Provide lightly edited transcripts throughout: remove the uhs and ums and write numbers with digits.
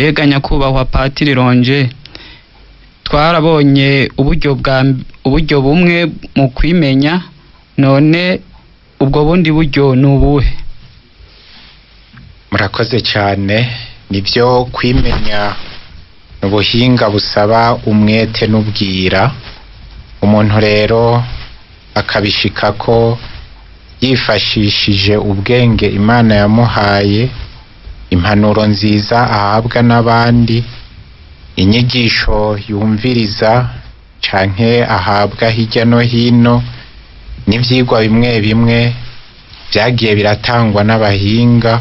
Mbega nyakubahwa Patiri Ronje, twarabonye uburyo bwa uburyo bumwe mu kwimenya, none ubwo bundi buryo ni ubuhe? Murakoze cyane. Nibyo, kwimenya ni ubuhinga busaba umwete n'ubwira. Umuntu rero akabishikako yifashishije ubwenge Imana yamuhaye, impanuro nziza ahabwa n'abandi, inyigisho yumviriza canke ahabwa hirya no hino, n'ivyigwa bimwe bimwe vyagiye biratangwa n'abahinga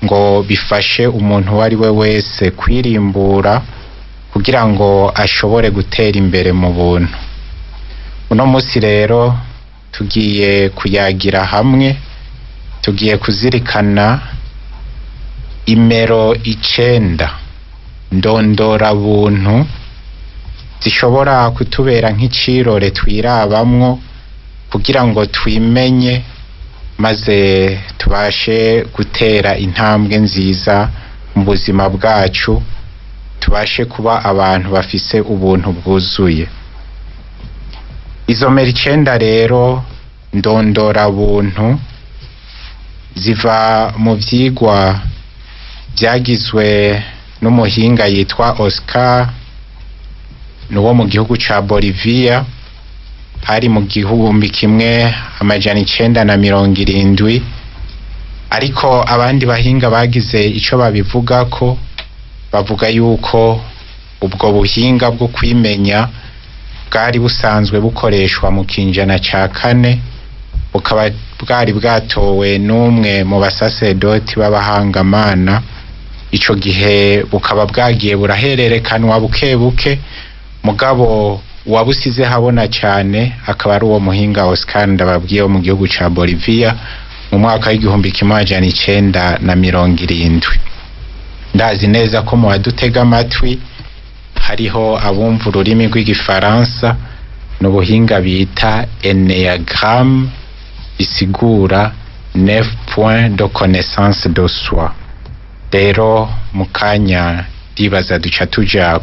ngo bifashe umuntu uwo ari we wese kwirimbura kugira ngo ashobore gutera imbere mu buntu. Uno musi rero tugiye kuyagira hamwe, tugiye kuzirikana imero 9 ndondorabuntu zishobora kutubera nk'icirore twirabamwo kugira ngo twimenye, maze tubashe gutera intambwe nziza mu buzima bwacu, tubashe kuba abantu bafise ubuntu bwuzuye. Izo mero 9 rero ndondorabuntu ziva mu vyigwa vyagizwe n'umuhinga yitwa Oscar, nuwo mu gihugu ca Bolivia, hari mu 1970. Ariko abandi bahinga bagize ico babivugako, bavuga yuko ubwo buhinga bwo kwimenya bwari busanzwe bukoreshwa mu kinjana ca 4, bukaba bwari bwatowe n'umwe mu basasedoti b'abahangamana. Ico gihe bukaba bwagiye burahererekanwa buke buke, mugabo uwabusize habona cyane akaba ari uwo muhinga Oscar ndababwiye wo mu gihugu ca Bolivia mu mwaka w'1970. Ndazi neza ko mu badutega amatwi hariho abumva ururimi rw'igifaransa, n'ubuhinga bita enneagram, bisigura 9 points de connaissance de soi. Rero mu kanya ndibaza duca tuja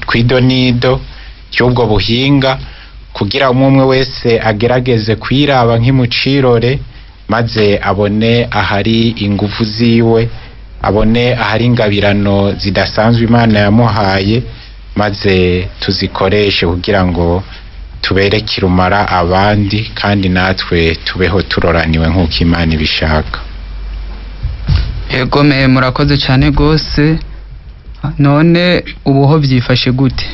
kw'idonido ry'ubwo buhinga kugira umwe umwe wese agerageze kwiraba nk'imucirore, maze abone ahari ingufu ziwe, abone ahari ingabirano zidasanzwe Imana yamuhaye, maze tuzikoreshe kugira ngo tubere kirumara abandi, kandi natwe tubeho turoraniwe nk'uko Imana ibishaka. Ego me, murakoze cyane gose. None ubuho vyifashe gute?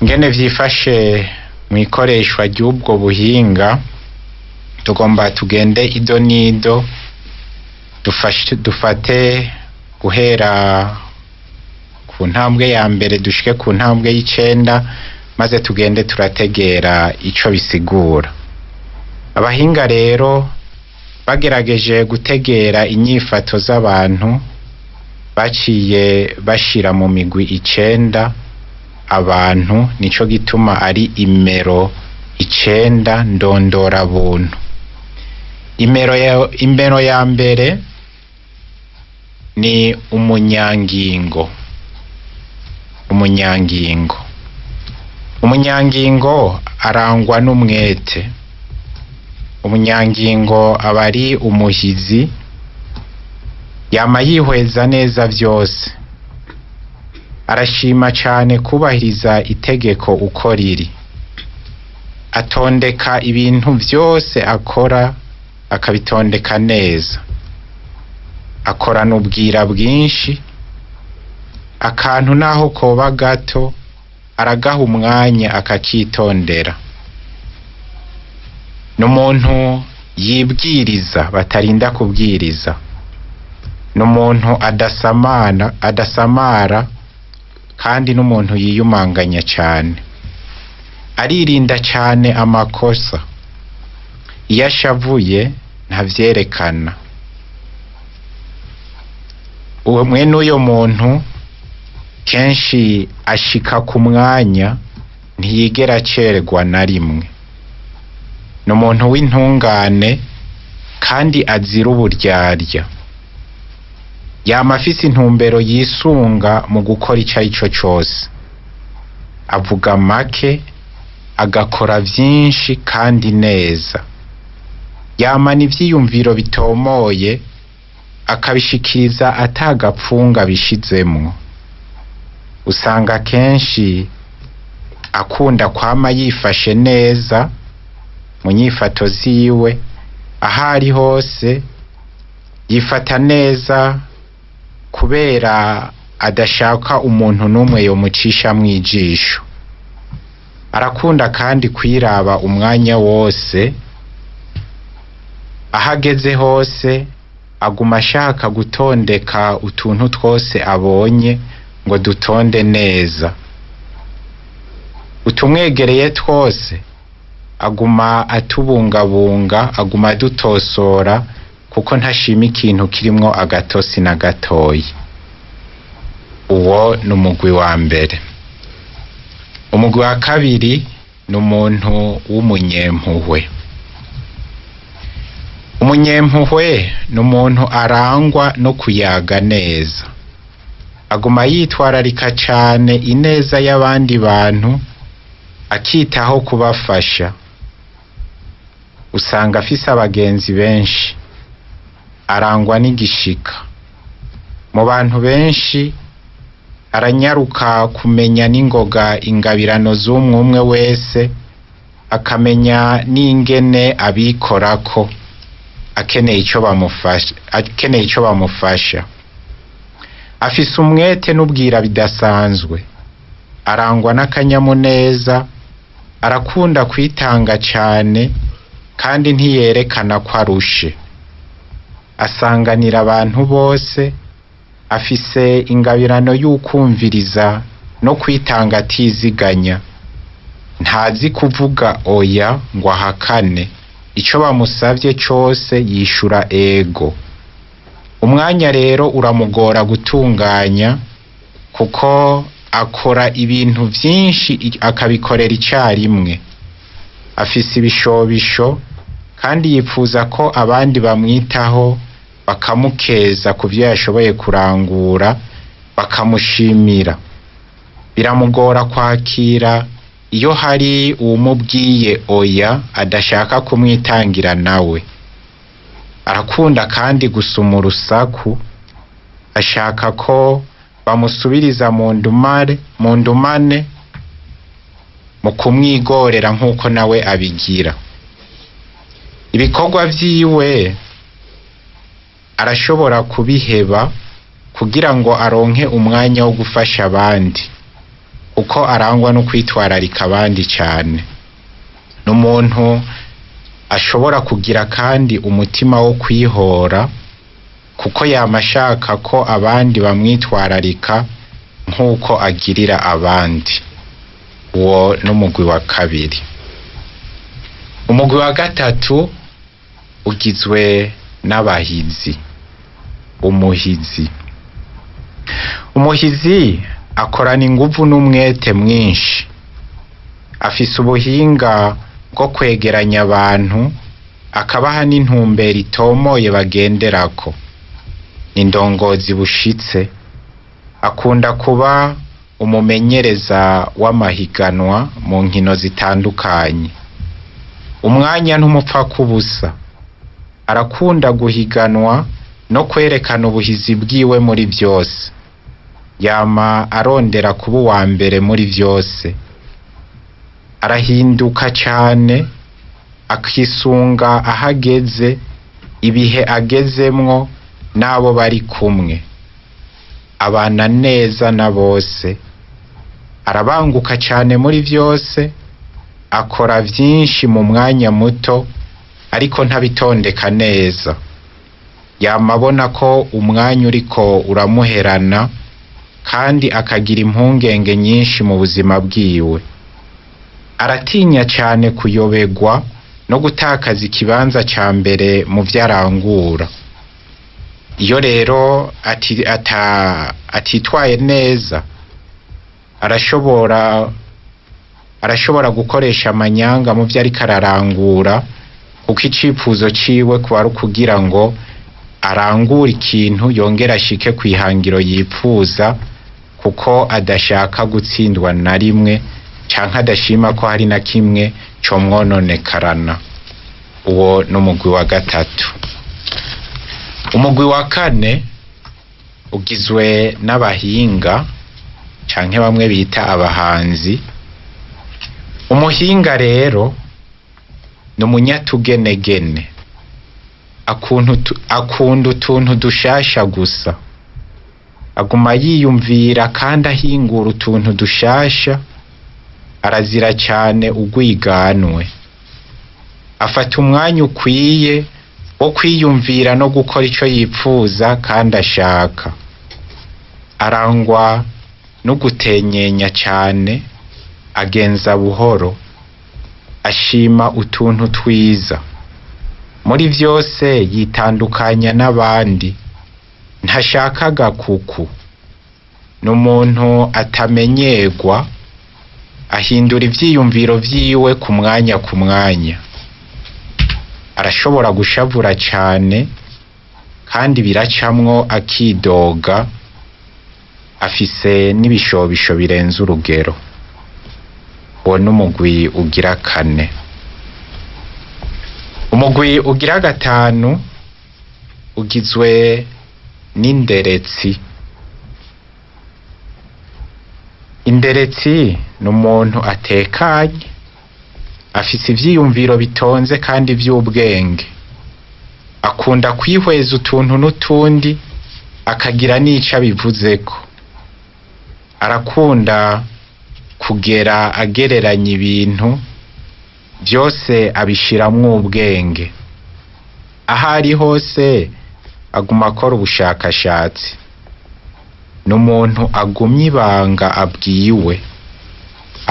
Ngene vyifashe mu ikoreshwa ry'ubwo buhinga, tugomba tugende ido n'ido, dufate guhera ku ntambwe ya mbere dushike ku ntambwe y'icenda, maze tugende turategera ico bisigura. Abahinga rero bagerageje gutegera inyifato z'abantu, baciye bashira mu migwi 9 abantu, nico gituma ari imero 9 ndondorabuntu. Imero ya mbere ni umunyangingo. Umunyangingo. Umunyangingo arangwa n'umwete. Umunyangingo aba ari umuhizi, yama yihweza neza vyose. Arashima cane kubahiriza itegeko uko riri. Atondeka ibintu vyose akora, akabitondeka neza. Akorana ubwira bwinshi, akantu naho koba gato aragaha umwanya akakitondera. N'umuntu yibwiriza batarinda kubwiriza. N'umuntu adasamana, adasamara, kandi n'umuntu yiyumanganya cane. Aririnda cane amakosa. Iyo ashavuye ntavyerekana. Uwo mwene uyo muntu kenshi ashika ku mwanya, ntiyigera acererwa na rimwe. Ni umuntu w'intungane kandi azira uburyarya. Yama afise intumbero yisunga mu gukora ico ari cyo cose. Avuga make, agakora vyinshi kandi neza. Yamana ivyiyumviro bitomoye, akabishikiriza atagapfunga bishizemwo. Usanga kenshi akunda kwama yifashe neza mu nyifato ziwe, aho ari hose yifata neza kubera adashaka umuntu n'umwe yomucishamwo ijisho. Arakunda kandi kwiraba umwanya wose, aho ageze hose aguma ashaka gutondeka utuntu twose abonye ngo dutonde neza. Utumwegereye twose aguma atubungabunga, aguma adutosora kuko ntashima ikintu kirimwo agatosi na gatoyi. Uwo ni umugwi wa mbere. Umugwi wa kabiri ni umuntu w'umunyempuhwe. Umunyempuhwe ni umuntu arangwa no kuyaga neza. Aguma yitwararika cane ineza y'abandi bantu, akitaho kubafasha. Usanga afise abagenzi benshi. Arangwa n'igishika. Mu bantu benshi aranyaruka kumenya n'ingoga ingabirano z'umwe umwe wese, akamenya n'ingene abikorako akeneye ico bamufasha, akeneye ico bamufasha. Afise umwete n'ubwira bidasanzwe. Arangwa n'akanyamuneza, arakunda kwitanga cane kandi ntiyerekana ko arushe. Asanganira abantu bose, afise ingabirano y'ukwumviriza no kwitanga atiziganya. Ntazi kuvuga oya ngo ahakane, ico bamusavye cose yishura ego. Umwanya rero uramugora gutunganya kuko akora ibintu vyinshi akabikorera icarimwe. Afise ibishobisho kandi yipfuza ko abandi bamwitaho bakamukeza ku vyo yashoboye kurangura, bakamushimira. Biramugora kwakira iyo hari uwumubwiye oya adashaka kumwitangira nawe. Arakunda kandi gusuma urusaku, ashaka ko bamusubiriza mu ndumare, mu ndumane mu kumwigorera nk'uko nawe abigira. Ibikorwa vyiwe arashobora kubiheba kugira ngo aronke umwanya wo gufasha abandi, kuko arangwa no kwitwararika abandi cane. Ni umuntu ashobora kugira kandi umutima wo kwihora, kuko yama ashaka ko abandi bamwitwararika nk'uko agirira abandi. Uwo ni umugwi wa kabiri. Umugwi wa gatatu ugizwe n'abahizi. Umuhizi. Umuhizi akorana inguvu n'umwete mwinshi. Afise ubuhinga bwo kwegeranya abantu, akabaha n'intumbero itomoye bagenderako. Ni indongozi bushitse. Akunda kuba umumenyereza w'amahiganwa mu nkino zitandukanye. Umwanya ntumupfako ubusa. Arakunda guhiganwa no kwerekana ubuhizi bwiwe muri vyose. Yama arondera kuba uwa mbere muri vyose. Arahinduka cane, akisunga aho ageze, ibihe agezemwo n'abo bari kumwe. Abana neza na bose. Arabanguka cane muri vyose, akora vyinshi mu mwanya muto, ariko ntabitondeka neza. Yama abona ko umwanya uriko uramuherana kandi akagira impungenge nyinshi mu buzima bwiwe. Aratinya cane kuyobegwa no gutakaza ikibanza ca mbere mu vyo arangura. Iyo rero atitwaye neza, arashobora gukoresha amanyanga mu vyo ariko ararangura, kuko icifuzo ciwe kuba ari ukugira ngo arangure ikintu yongere ashike kw'ihangiro yipfuza, kuko adashaka gutsindwa na rimwe canke adashima ko hari na kimwe comwononekarana. Uwo ni umugwi wa gatatu. Umugwi wa kane ugizwe n'abahinga canke bamwe bita abahanzi. Umuhinga rero ni umunyatugenegene, akunda utuntu dushasha gusa, aguma yiyumvira kandi ahingura utuntu dushasha, arazira cane urwiganwe, afata umwanya ukwiye wo kwiyumvira no gukora ico yipfuza kandi ashaka, arangwa no gutenyenya cane, agenza buhoro, ashima utuntu twiza, muri vyose yitandukanya n'abandi, ntashaka agakuku, ni umuntu atamenyerwa, ahindura ivyiyumviro vyiwe ku mwanya ku mwanya, arashobora gushavura cane kandi biracamwo akidoga, afise n'ibishobisho birenze urugero. Uwo ni umugwi ugira kane. Umugwi ugira gatanu ugizwe n'inderetsi. Inderetsi ni umuntu atekanye, afise ivyiyumviro bitonze kandi vy'ubwenge, akunda kwihweza utuntu n'utundi, akagira n'ico abivuzeko, arakunda kugera agereranya ibintu vyose abishiramwo ubwenge, aho ari hose aguma akora ubushakashatsi, ni umuntu agumya ibanga abwiwe,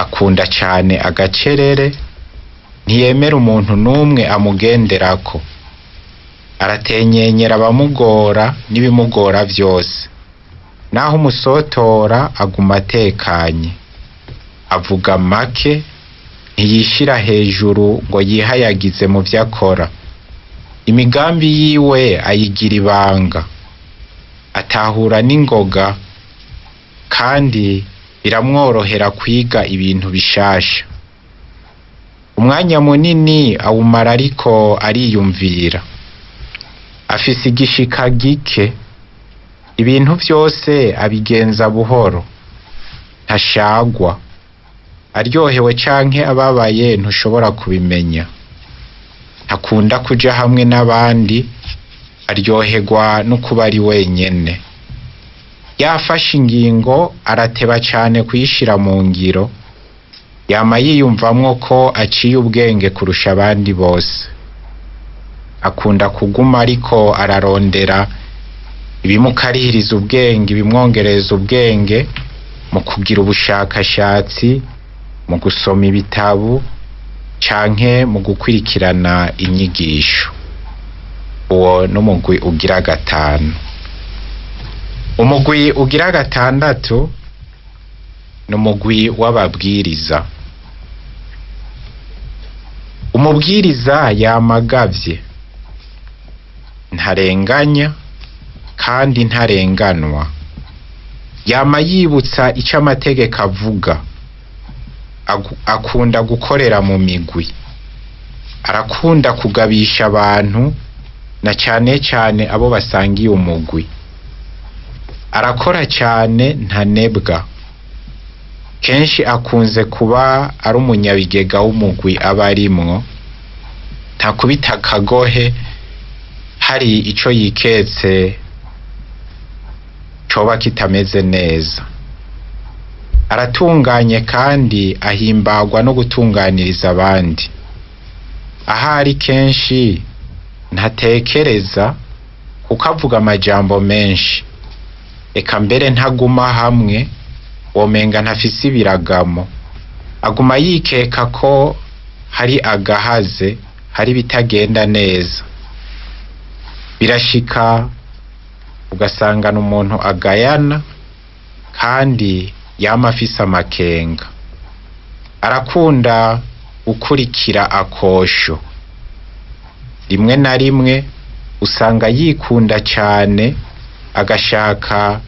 akunda cane agacerere, ntiyemera umuntu n'umwe amugenderako, aratenyenyera abamugora n'ibimugora vyose, naho umusotora aguma atekanye, avuga make, ntiyishira hejuru ngo yihayagize mu vyo akora, imigambi yiwe ayigira ibanga, atahura n'ingoga kandi biramworohera kwiga ibintu bishasha. Umwanya munini awumara ariko ariyumvira, afise igishika gike, ibintu vyose abigenza buhoro, ntashagwa, aryohewe canke ababaye ntushobora kubimenya, ntakunda kuja hamwe n'abandi, aryoherwa no kuba ari wenyene, yafashe ingingo arateba cane kuyishira mu ngiro, yama yiyumvamwo ko aciye ubwenge kurusha abandi bose, akunda kuguma ariko ararondera ibimukarihiriza ubwenge, ibimwongereza ubwenge mu kugira ubushakashatsi, mu gusoma ibitabu canke mu gukwirikirana inyigisho. Uwo n'umugwi ugira gatanu. Umugwi ugira gatandatu ni umugwi w'ababwiriza. Umubwiriza yamagavye, ntarenganya kandi ntarenganwa, yama yibutsa ico amategeko avuga, akunda gukorera mu migwi, arakunda kugabisha abantu na cane cane abo basangiye umugwi, arakora cane ntanebwa, kenshi akunze kuba ari umunyabigega w'umugwi aba arimwo, ntakubita akagohe hari ico yiketse coba kitameze neza, aratunganye kandi ahimbagwa no gutunganiriza abandi, ahari kenshi ntatekereza kuko avuga amajambo menshi, eka mbere ntaguma hamwe, womenga ntafise ibiragamo, aguma yikeka ko hari agahaze, hari ibitagenda neza, birashika ugasangana umuntu agayana kandi yama afise amakenga, arakunda gukurikira akosho, rimwe na rimwe Usanga yikunda cyane, agashaka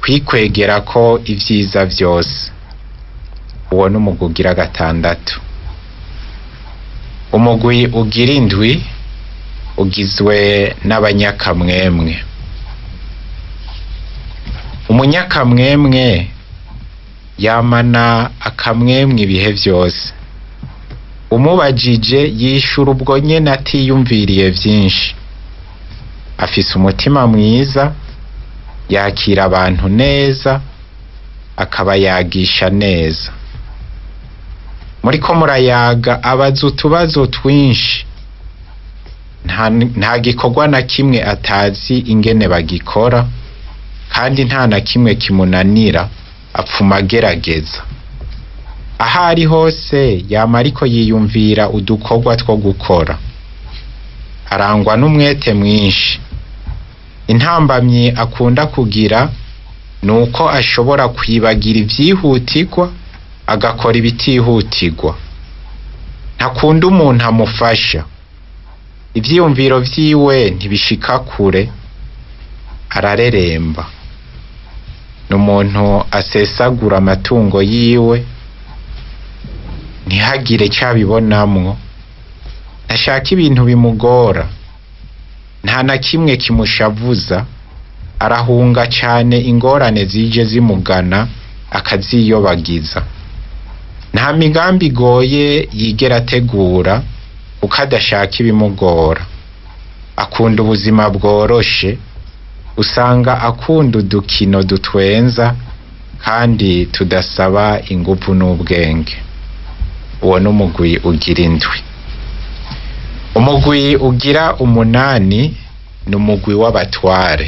kwikwegerako ivyiza vyose. Uwo ni umugwi ugira gatandatu. Umugwi ugira indwi ugizwe n'abanyakamwemwe. Umunyakamwemwe yamana akamwemwe ibihe vyose. Umubajije yishura ubwo nyene atiyumviriye vyinshi. Afise umutima mwiza, yakira abantu neza, akabayagisha neza. Muriko murayaga abaza utubazo twinshi. Nta gikorwa na kimwe atazi ingene bagikora, kandi nta na kimwe kimunanira, apfuma agerageza. Aho ari hose yama ariko yiyumvira udukorwa two gukora. Arangwa n'umwete mwinshi. Intambamyi akunda kugira ni uko ashobora kwibagira ivyihutirwa agakora ibitihutirwa. Ntakunda umuntu amufasha. Ivyiyumviro vyiwe ntibishika kure, arareremba. Ni umuntu asesagura amatungo yiwe, ntihagire icabibonamwo. Ntashaka ibintu bimugora, nta na kimwe kimushavuza, arahunga cane ingorane zije zimugana akaziyobagiza. Nta migambi igoye yigera ategura kuko adashaka ibimugora. Akunda ubuzima bworoshe, usanga akunda udukino dutwenza kandi tudasaba inguvu n'ubwenge. Uwo ni umugwi ugira indwi. Umugwi ugira umunani ni umugwi w'abatware.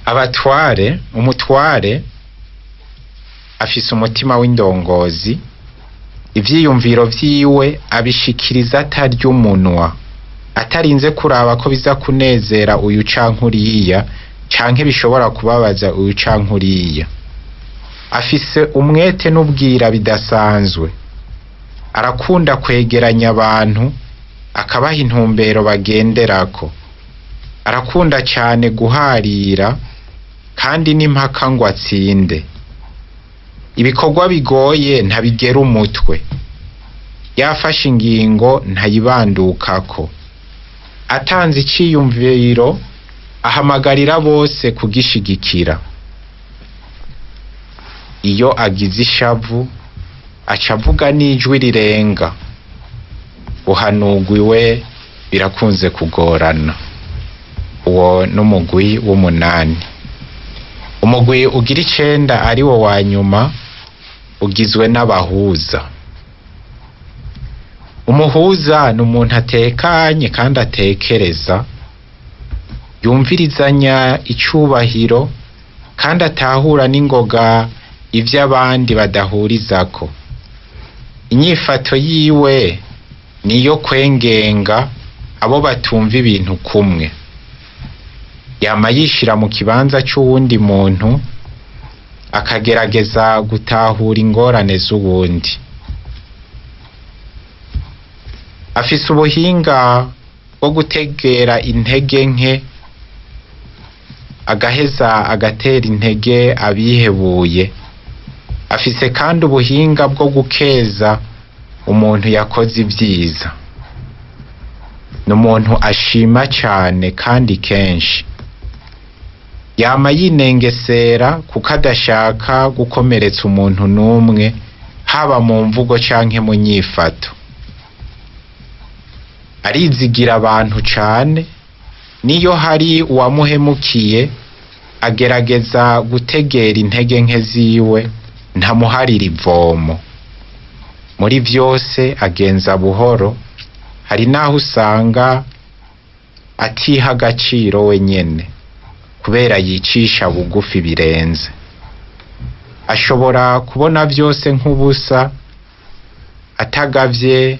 Abatware, umutware afise umutima w'indongozi, ivyiyumviro vyiwe abishikiriza atarya umunwa, atarinze kuraba ko biza kunezera uyu canke uriya, canke bishobora kubabaza uyu canke uriya. Afise umwete n'ubwira bidasanzwe. Arakunda kwegeranya abantu, akabaha intumbero bagenderako. Arakunda cane guharira, kandi n'impaka ngo atsinde. Ibikorwa bigoye ntabigera umutwe. Yafashe ingingo ntayibandukako. Atanze iciyumviro ahamagarira bose kugishigikira. Iyo agize ishavu aca avuga n'ijwi rirenga. Guhanurwa iwe birakunze kugorana. Uwo n'umugwi w'umunani. Umugwi ugira icenda ari wo wa nyuma ugizwe n'abahuza. Umuhuza ni umuntu atekanye kandi atekereza, yumvirizanya icubahiro kandi atahura n'ingoga ivyo abandi badahurizako. Inyifato yiwe niyo kwengenga abo batumva ibintu kumwe. Yama yishira mu kibanza c'uwundi muntu, akagerageza gutahura ingorane z'uwundi. Afise ubuhinga bwo gutegera intege nke, agaheza agatera intege abihebuye. Afise kandi ubuhinga bwo gukeza umuntu yakoze ivyiza. Ni umuntu ashima cane kandi kenshi. Yama yinengesera kuko adashaka gukomeretsa umuntu n'umwe, haba mu mvugo canke mu nyifato. Arizigira abantu cane, niyo hari uwamuhemukiye agerageza gutegera intege nke ziwe, ntamuharira ivomo. Muri vyose agenza buhoro, hari naho usanga atiha agaciro wenyene kubera yicisha bugufi birenze. Ashobora kubona vyose nk'ubusa, atagavye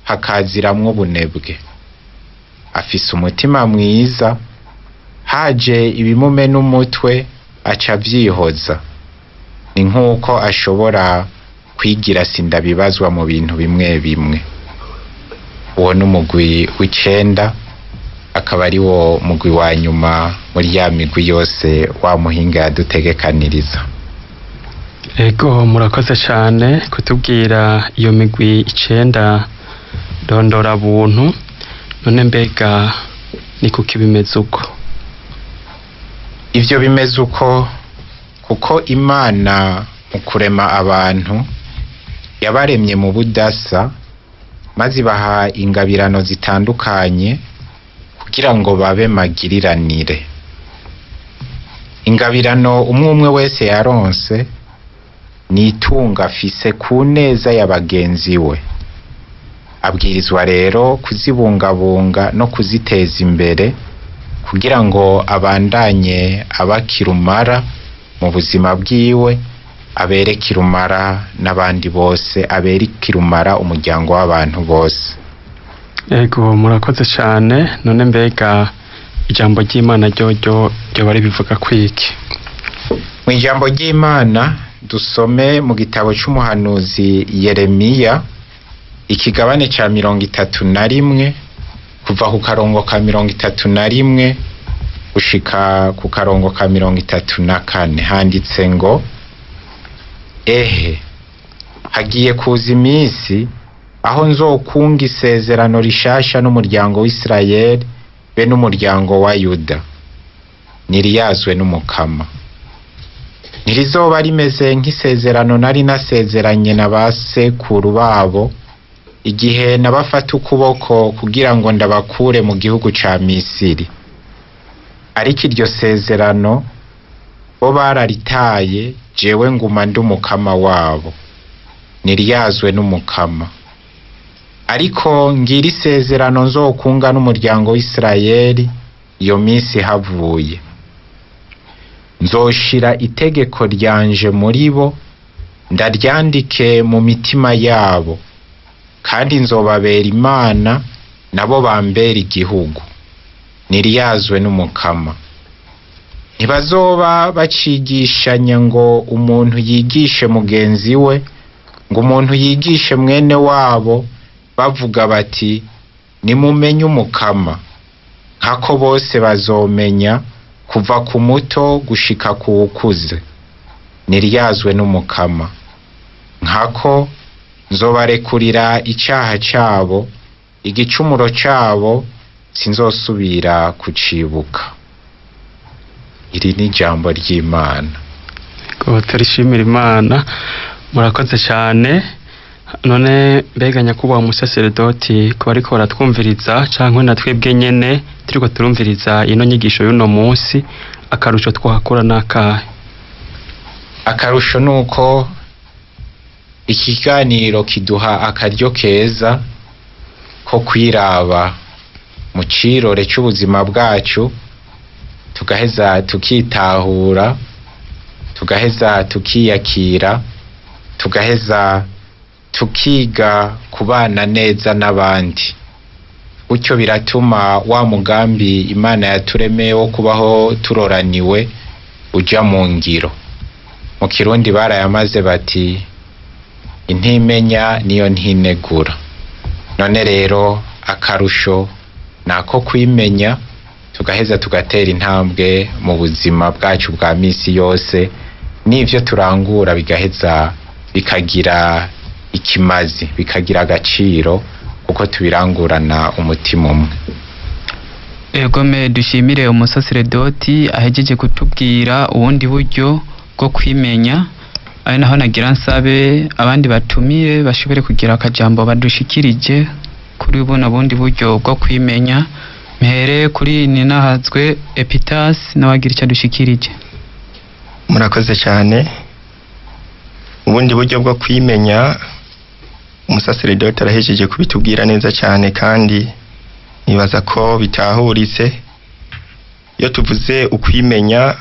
hakaziramwo ubunebwe. Afise umutima mwiza, haje ibimumena umutwe aca avyihoza. Ni nk'uko ashobora kwigira sindabibazwa mu bintu bimwe bimwe. Uwo ni umugwi w'icenda, akaba ari wo mugwi wa nyuma muri ya migwi yose wa muhinga yadutegekaniriza. Ego, murakoze cyane kutubwira iyo migwi 9 ndondorabuntu. None mbega ni kuki bimeze uko? Ivyo bimeze uko kuko Imana mu kurema abantu yabaremye mu budasa, maze ibaha ingabirano zitandukanye kugira ngo babe magiriranire. Ingabirano umwe umwe wese yaronse ni itunga afise ku neza ya bagenzi we. Abwirizwa rero kuzibungabunga no kuziteza imbere kugira ngo abandanye aba kirumara mu buzima bwiwe, abere kirumara n'abandi bose, abere kirumara umuryango w'abantu bose. Ego, murakoze cyane. None mbega ijambo ry'Imana ryoryo ryoba ribivuga kwiki? Mu ijambo ry'Imana dusome mu gitabo c'umuhanuzi Yeremiya, ikigabane ca 31, kuva ku karongo ka 31 gushika ku karongo ka 34, handitse ngo: Ehe, hagiye kuza iminsi aho nzokunga isezerano rishasha n'umuryango w'Isirayeli be n'umuryango wa Yuda, niriyazwe n'Umukama. Ntirizoba rimeze nk'isezerano nari nasezeranye na ba sekuru babo igihe nabafata ukuboko kugira ngo ndabakure mu gihugu ca Misiri. Ariko iryo sezerano bo bararitaye, jewe nguma ndi Umukama wabo, niryazwe n'Umukama. Ariko ngira isezerano nzokunga n'umuryango w'Isirayeli iyo minsi havuye. Nzoshira itegeko ryanje muri bo, ndaryandike mu mitima yabo, kandi nzobabera Imana, nabo bambera igihugu, niryazwe n'Umukama. Ntibazoba bacigishanya ngo umuntu yigishe mugenzi we, ngo umuntu yigishe mwene wabo, bavuga bati: nimumenye Umukama, nkako bose bazomenya, kuva ku muto gushika ku wukuze, niryazwe n'Umukama. Nkako nzobarekurira icaha cabo, igicumuro cabo sinzosubira kucibuka. Iri ni ijambo ry'Imana. Ego, turishimira Imana, murakoze cyane. None mbega nyakubahwa umusaseredoti, ku bariko baratwumviriza canke na twebwe nyene turiko turumviriza ino nyigisho y'uno munsi, akarusho twahakura n'akahe? Akarusho nuko ikiganiro kiduha akaryo keza ko kwiraba mu cirore c'ubuzima bwacu, tugaheza tukitahura, tugaheza tukiyakira, tugaheza tukiga kubana neza n'abandi. Gutyo biratuma wa mugambi Imana yaturemeye wo kubaho turoraniwe uja mu ngiro. Mu Kirundi barayamaze bati: intimenya niyo ntinegura. None rero akarusho nako kwimenya, tugaheza tugatera intambwe mu buzima bwacu bwa misi yose, n'ivyo turangura bigaheza bikagira ikimazi, bikagira agaciro, kuko tubirangurana umutima umwe. Egome, dushimire umusaseredoti ahejeje kutubwira ubundi buryo bwo kwimenya. Ari naho nagira nsabe abandi batumire bashobore kugira akajambo badushikirije kuri buno bundi buryo bwo kwimenya. Mpere kuri Ninahazwe Epitas, nawe agira icyo adushikirije. Murakoze cyane. Ubundi buryo bwo kwimenya, umusaseredoti arahejeje kubitubwira neza cyane, kandi nibaza ko bitahuritse. Iyo tuvuze ukwimenya,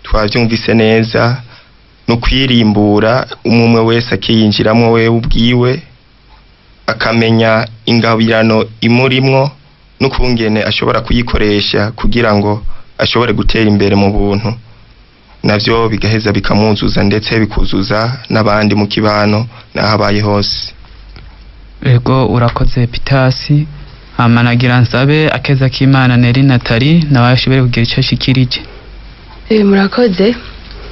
twabyumvise neza, ni ukwirimbura, umwe wese akiyinjiramo we ubwiwe, akamenya ingabirano imurimwo n'ukungene ashobora kuyikoresha kugira ngo ashobore gutera imbere mu buntu, navyo bigaheza bikamuzuza ndetse bikuzuza n'abandi mu kibano n'aho abaye hose. Ego, urakoze Pitasi. Hama nagira nsabe akeza k'Imana Neri Natali nawe ashobore kugira icyo ashikirije. Murakoze.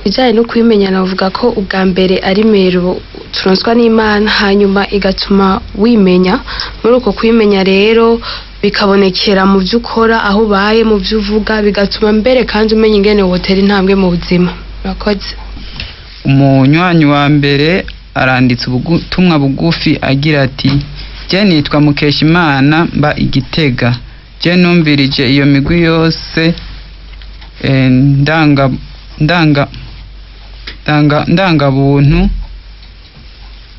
Ibijyanye no kwimenya, navuga ko ubwa mbere ari mero turonswa n'Imana, hanyuma igatuma wimenya. Muri uko kwimenya rero bikabonekera mu byo ukora, aho ubaye, mu byo uvuga, bigatuma mbere kandi umenya ingene wotera intambwe mu buzima. Murakoze. Umunywanyi wa mbere aranditse ubutumwa bugufi agira ati: "Je nitwa Mukeshimana, mba Igitega. Je numvirije iyo migwi yose ndanga ndanga ndanga ndangabuntu.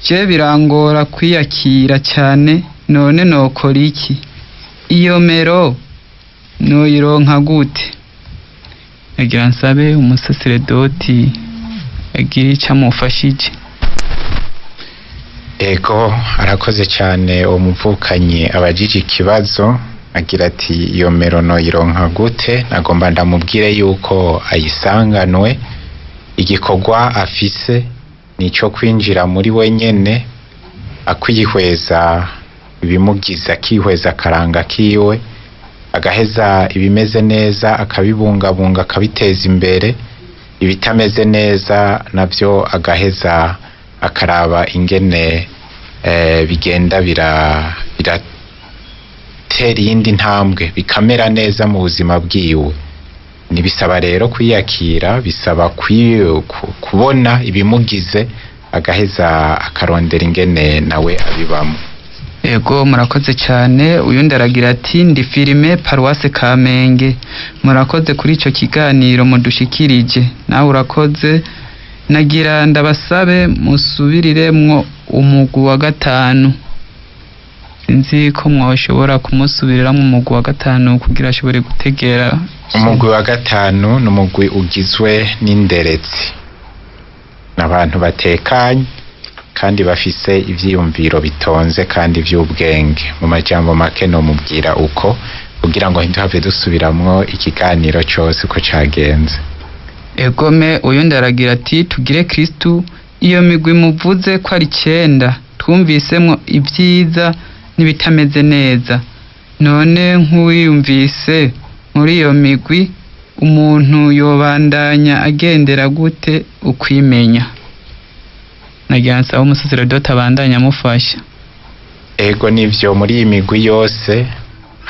Je birangora kwiyakira cyane. None nokora iki? Iyo mero noyironka gute?" Agira nsabe umusaseredoti agira icyo amufashije. Ego, arakoze cyane uwo muvukanyi abajije ikibazo agira ati: "Iyo mero noyironka gute?" Nagomba ndamubwire yuko ayisanganwe. Igikorwa afise nico kwinjira muri we nyene, akwihweza ibimugize, akihweza akaranga kiwe, agaheza ibimeze neza akabibungabunga, akabiteza imbere, ibitameze neza navyo agaheza akaraba ingene bigenda biratera iyindi ntambwe, bikamera neza mu buzima bwiwe. Ntibisaba rero kwiyakira, bisaba kubona ibimugize, agaheza akarondera ingene nawe abibamo. Ego, murakoze cyane. Uyundi aragira ati: "Ndi filime, paruwase Kamenge. Murakoze kuri ico kiganiro mudushikirije." Nawe urakoze. "Nagira ndabasabe musubiriremwo umugwi wa gatanu." Sinzi ko mwoshobora kumusubiriramo umugwi wa gatanu kugira ashobore gutegera. Umugwi wa gatanu ni umugwi ugizwe n'inderetsi, ni abantu batekanye kandi bafise ivyiyumviro bitonze kandi vy'ubwenge. Mu majambo make nomubwira uko kugira ngo ntiduhave dusubiramwo ikiganiro cose uko cagenze. Egome, uyundi aragira ati: "Tugire Kristu. Iyo migwi muvuze ko ari 9, twumvisemwo ibyiza n'ibitameze neza. None nk'uwiyumvise muri iyo migwi, umuntu yobandanya agendera gute ukwimenya?" Nagira nsaba umusaseredoti abandanya amufasha. Ego, nivyo, muri iyi migwi yose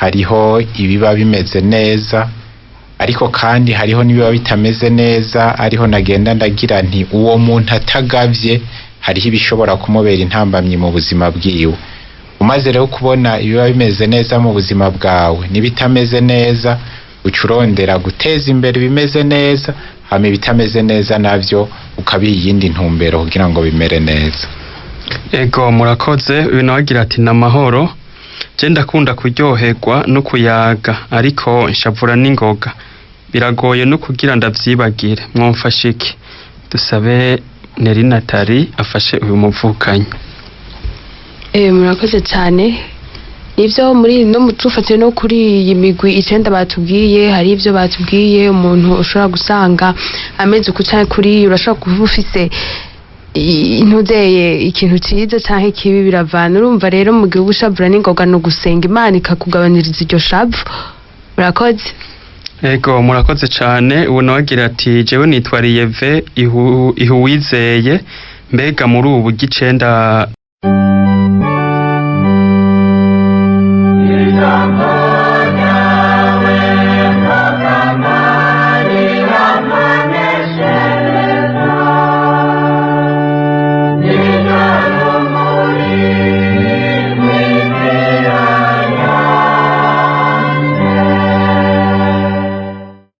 hariho ibiba bimeze neza, ariko kandi hariho n'ibiba bitameze neza. Ariho nagenda ndagira nti uwo muntu atagavye hariho ibishobora kumubera intambamyi mu buzima bwiwe. Umaze rero kubona ibiba bimeze neza mu buzima bwawe n'ibitameze neza, uca urondera guteza imbere ibimeze neza, hama ibitameze neza navyo ukabiha iyindi ntumbero kugira ngo bimere neza. Ego, murakoze. Uyu nawe agira ati: "Namahoro, je ndakunda kuryoherwa no kuyaga, ariko nshavura n'ingoga, biragoye no kugira ndavyibagire. Mwomfashe iki?" Dusabe Neri Natali afashe uyu muvukanyi. Murakoze cyane. Nivyo, muri no mutufatiye no kuri iyi migwi 9 batubwiye, hari ibyo batubwiye umuntu ushobora gusanga ameze uku canke kuri. Urashobora kuba ufise intuzeye ikintu ciza canke kibi, biravana. Urumva rero mu gihe uba ushavura n'ingoga, no gusenga Imana ikakugabaniriza iryo shavu. Murakoze. Ego, murakoze cyane. Ubu nawe agira ati: "Jewe nitwa Riyeve ihuwizeye. Mbega muri ubu gicenda